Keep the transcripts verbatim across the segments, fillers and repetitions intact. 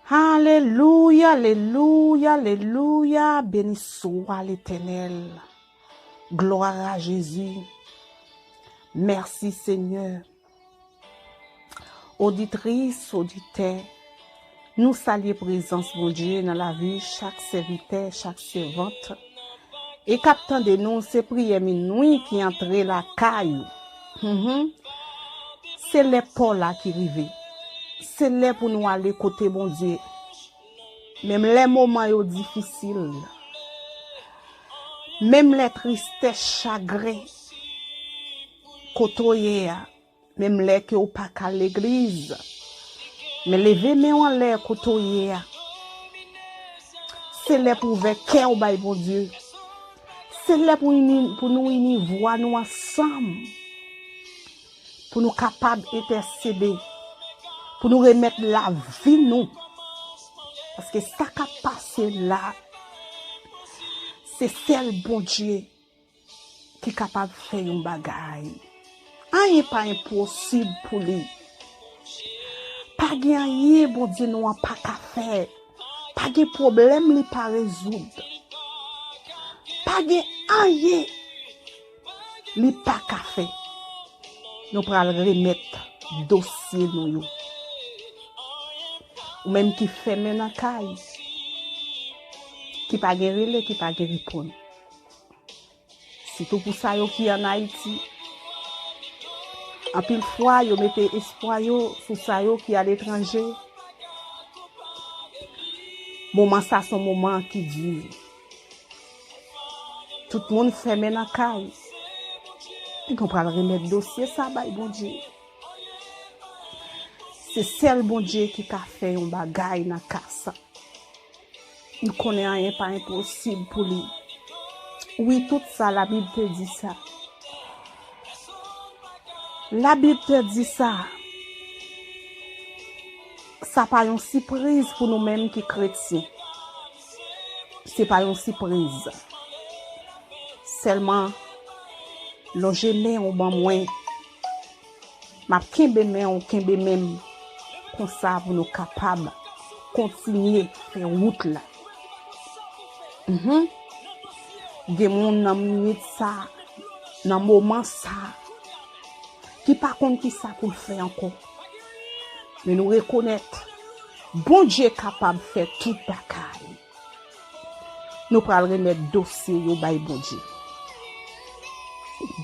Alelouya, alelouya, alelouya. Béni soit l'Éternel. Gloire à Jésus. Merci Seigneur. Oditris, oditè, nou salye prezans Bondye nan lavi chak sèvitè, chak sèvant. E k ap tande nou, se priyè minwi ki antre lakay ou. Mhm. Se lè pa w la ki rive. Se lè pou nou ale kote Bondye. Menm lè moman yo difisil. Menm lè tristès, chagren, kote w ye a. Menm lè ke w pa ka legliz. Men leve men w anlè kote w ye a. Se lè pou ouvè kè w bay Bondye. Se lè pou ini, pou nou ini vwa nou ansanm. Pou nou kapab entèsede. Pou nou remèt lavi nou. Paske sa k ap pase la, se sèl Bondye ki kapab fè yon bagay. Anyen pa enposib pou li. Pa gen anyen Bondye nou an pa ka fè. Pa gen pwoblèm li pa rezoud. Pa gen anyen li pa ka fè. Nou pral remèt dosye nou yo. Ou menm ki fèmen nan kay, ki pa gen rele, ki pa gen reponn. Sitou pou sa yo ki ann Ayiti. Anpil fwa, yo mete espwa yo sou sa yo ki aletranje. Moman sa se yon moman ki di. Tout moun fèmen nan kay. Nou pral remèt dosye sa bay Bondye. Se sèl Bondye ki ka fè yon bagay nan ka sa. M konnen anyen pa enposib pou li. Wi, tout sa, Labib te di sa. Labib te di sa. Sa pa yon sipriz pou nou menm ki kretyen. Se pa yon sipriz. Sèlman, lonje men w ban mwen. M ap kenbe men w, kenbe men m. Konsa pou nou kapab kontinye fè wout la. Mhm. Gen moun nan minit sa, nan moman sa, ki pa konn ki sa pou l fè ankò. Men nou rekonèt, Bondye kapab fè tout bagay. Nou pral remèt dosye yo bay Bondye.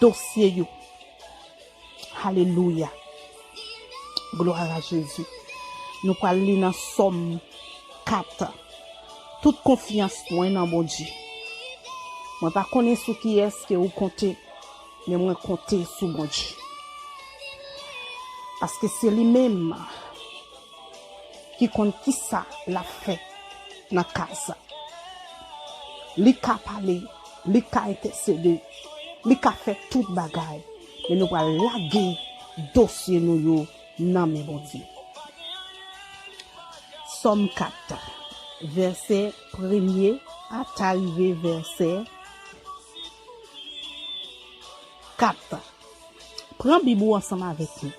Dosye yo. Alelouya. Gloire à Jésus. Nou pral li nan Sòm kat. Tout konfyans mwen nan Bondye. Mwen pa konnen sou kiyès ke ou konte, men mwen konte sou Bondye. Paske se li menm ki konn kisa l ap fè nan ka sa. Li ka pale, li ka entèsede, li ka fè tout bagay. Men nou pral lage dosye nou yo nan men Bondye. Sòm kat, vèsè premye ata rive vèsè kat. Pran Bib ou ansanm avèk nou.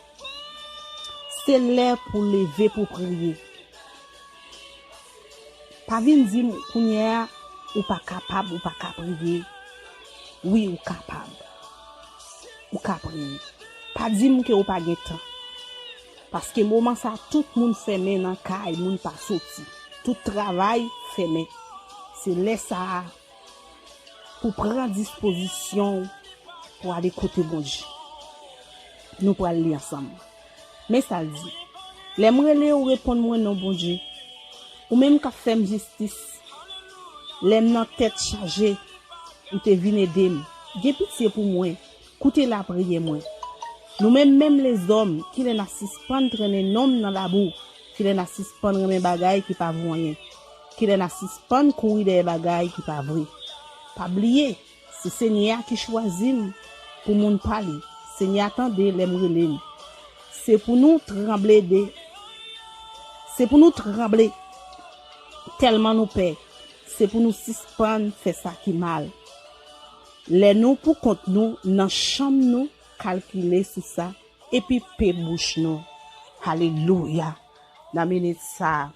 Se lè pou leve pou priye. Pa vin di m kounye a ou pa kapab, ou pa ka priye. Wi, ou kapab. Ou ka priye. Pa di m ke ou pa gen tan. Paske moman sa, tout moun fèmen nan kay, moun pa soti. Tout travay fèmen. Se lè sa a pou pran dispozisyon w pou ale kote Bondye. Nou pral li ansanm. Men sa l di, lè m rele, ou reponn mwen non Bondye. Ou menm k ap fè m jistis. Lè m nan tèt chaje, ou te vin ede m. Gen pitye pou mwen. Koute lapriyè mwen. Nou menm, menm lezòm, kilè n a sispann trennen non m nan labou, kilè n a sispann renmen bagay ki pa vo anyen, kilè n a sispann kouri dèyè bagay ki pa vre. Pa bliye, se Senyè a ki chwazi m pou moun pa li. Senyè a tande lè m rele l. Se pou nou tranble de, se pou nou tranble tèlman nou pè. Se pou nou sispann fè sa ki mal. Lè nou pou kont nou nan chanm nou, kalkile sou sa, epi pe bouch nou. Alelouya! Nan minit sa a,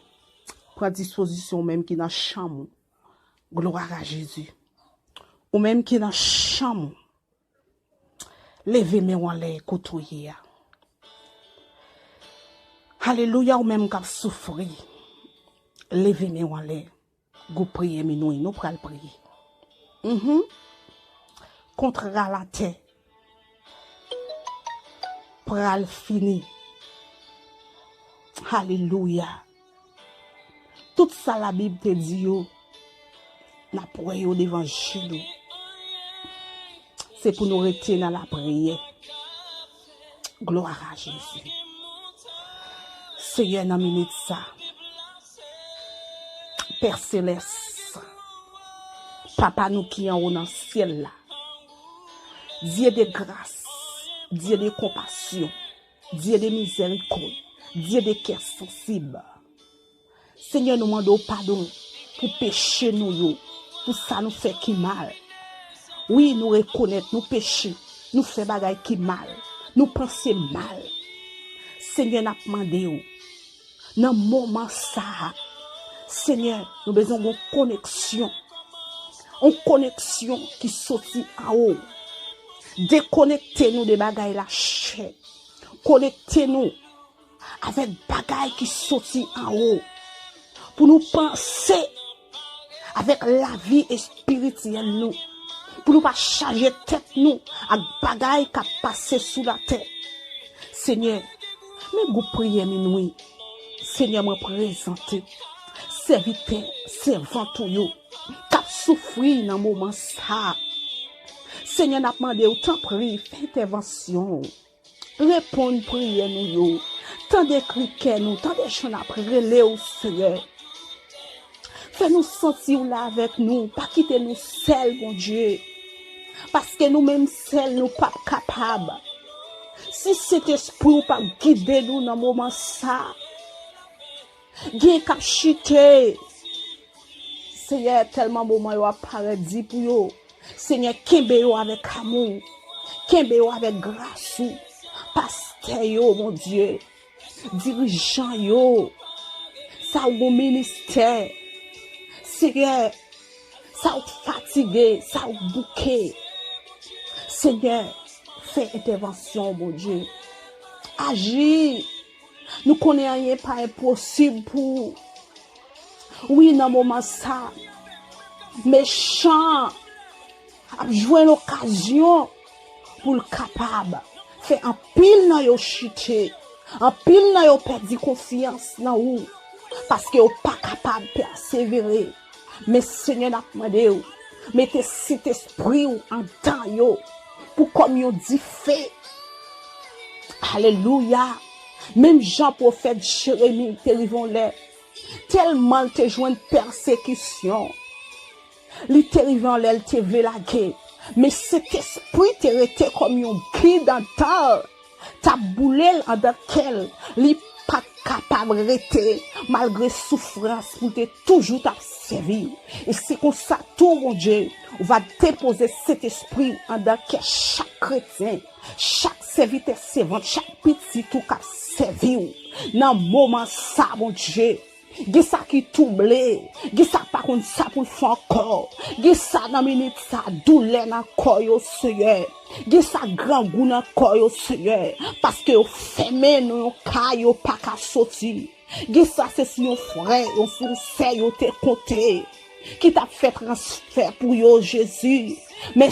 Pran dispozisyon ou menm ki nan chanm ou. Glwa a Jezi. Ou menm ki nan chanm ou. Leve men w anlè kote w ye a. Alelouya, ou menm k ap soufri. Leve men w anlè. Gwoup priyè minwi, nou pral priye. Mhm. Kontra latè pral fini. Alelouya. Tout sa Labib te di yo, n ap wè yo devan je nou. Se pou nou rete nan lapriyè. Glwa a Jezi. Seyè, nan minit sa, Pè Selès, Papa nou ki anwo nan syèl la, Dye de gras, Dye de konpasyon, Dye de mizèrikòd, Dye de kè sansib. Senyè, nou mande w padon pou peche nou yo, pou sa nou fè ki mal. Wi, nou rekonèt nou peche, nou fè bagay ki mal, nou panse mal. Senyè, n ap mande w, nan moman sa a, Senyè, nou bezwen yon koneksyon. Yon koneksyon ki soti anwo. Dekonekte nou de bagay lachè. Konekte nou avèk bagay ki soti anwo. Pou nou panse avèk lavi espirityèl nou. Pou nou pa chaje tèt nou ak bagay k ap pase sou latè. Senyè, men gwoup priyè minwi. Senyè, mwen prezante sèvitè, sèvant ou yo k ap soufri nan moman sa a. Senyè, n ap mande w, tanpri, fè entèvansyon w. Reponn priyè nou yo. Tande kri kè nou, tande jan n ap rele w, Senyè. Fè nou santi w la avèk nou. Pa kite nou sèl, Bondye. Paske nou menm sèl, nou p ap kapab. Si Sentespri w p ap gide nou nan moman sa, gen k ap chite. Seyè, tèlman moman yo ap parèt di pou yo. Senyè, kenbe yo avèk amou. Kenbe yo avèk gras ou. Pastè yo, Bondye. Dirijan yo. Sa w gon ministè. Seyè, sa w fatige, sa w bouke. Senyè, fè entèvansyon, Bondye. Aji. Nou konnen anyen pa enposib pou ou. Wi, nan moman sa, mechan ap jwenn okazyon pou l kapab fè anpil nan yo chite, anpil nan yo pèdi konfyans nan ou, paske yo pa kapab pèsevere. Men Senyè, n ap mande w, mete Sentespri w andan yo pou kòm yon dife. Alelouya! Menm jan pwofèt Jeremi te rive yon lè, tèlman l te jwenn pèsekisyon, li te rive yon lè l te vle lage, men Sentespri te rete kòm yon gid andan l. T ap boule l andan kè l, li pa t kapab rete malgre soufrans pou l te toujou t ap sèvi. E se konsa tou, Bondye, ou va depoze Sentespri w andan kè chak kretyen, chak sèvitè, sèvant, chak pitit ou k ap sèvi w. Nan moman sa, Bondye, gen sa ki twouble, gen sa k pa konn sa pou l fè ankò, gen sa nan minit sa, doulè nan kò yo, Seyè. Gen sa grangou nan kò yo, Seyè, paske yo fèmen nan yon kay, yo pa ka soti. Gen sa se sou yon frè, yon sou yon sè yo te konte, ki t ap fè transfè pou yo, Jezi. Men